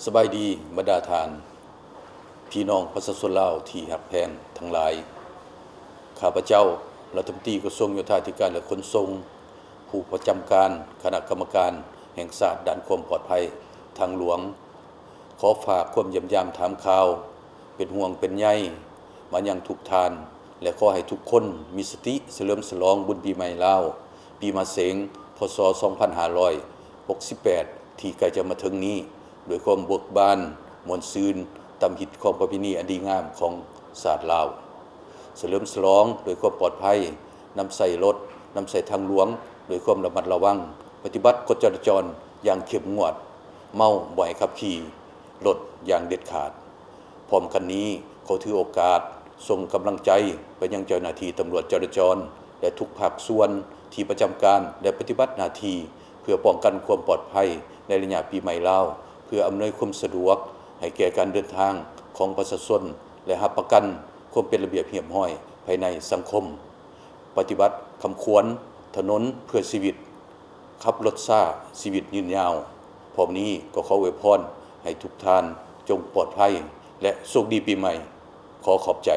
ສະບາຍດີ ບັນດາທ່ານ ພີ່ນ້ອງປະຊາຊົນລາວທີ່ຮັກແພງທັງຫຼາຍ. ຂ້າພະເຈົ້າ ລັດຖະມົນຕີກະຊວງໂຍທາທິການ ແລະ ຂົນສົ່ງ, ຜູ້ປະຈຳການຄະນະກຳມະການແຫ່ງຊາດດ້ານຄວາມປອດໄພທາງຫຼວງ, ຂໍຝາກຄວາມຢ້ຽມຢາມຖາມຂ່າວ, ເປັນຫ່ວງເປັນໃຍມາຍັງທຸກທ່ານ ແລະ ຂໍໃຫ້ທຸກຄົນມີສະຕິສະເຫຼີມສະຫຼອງບຸນປີໃໝ່ລາວ ປີມະເສັງ ພ.ສ. ສອງພັນຫ້າຮ້ອຍຫົກສິບແປດ ທີ່ໃກ້ຈະມາເຖິງນີ້ ດ້ວຍຄວາມເບີກບານ, ມ່ວນຊື່ນ, ຕາມຮີດຄອງປະເພນີອັນດີງາມຂອງຊາດລາວ. ສະເຫຼີມສະຫຼອງດ້ວຍຄວາມປອດໄພ, ນຳໃຊ້ລົດ, ນຳໃຊ້ທາງຫຼວງດ້ວຍຄວາມລະມັດລະວັງ, ປະຕິບັດກົດຈະລາຈອນຢ່າງເຂັ້ມງວດ, ເມົາບໍ່ໃຫ້ຂັບຂີ່ລົດຢ່າງເດັດຂາດ. ພ້ອມກັນນີ້, ຂໍຖືໂອກາດສົ່ງກຳລັງໃຈໄປຍັງເຈົ້າໜ້າທີ່ຕຳຫຼວດຈະລາຈອນ ແລະ ທຸກພາກສ່ວນທີ່ປະຈຳການ ແລະ ປະຕິບັດໜ້າທີ່ ເພື່ອປ້ອງກັນຄວາມປອດໄພໃນໄລຍະປີໃໝ່ລາວ, ເພື່ອອຳນວຍຄວາມສະດວກໃຫ້ແກ່ການເດີນທາງຂອງປະຊາຊົນ ແລະ ຮັບປະກັນຄວາມເປັນລະບຽບຮຽບຮ້ອຍພາຍໃນສັງຄົມ, ປະຕິບັດຄຳຂວັນ ຖະໜົນເພື່ອຊີວິດ, ຂັບລົດຊ້າ, ຊີວິດຍືນຍາວ. ພ້ອມນີ້ກໍຂໍອວຍພອນໃຫ້ທຸກທ່ານຈົ່ງປອດໄພ ແລະ ໂຊກດີປີໃໝ່. ຂໍຂອບໃຈ.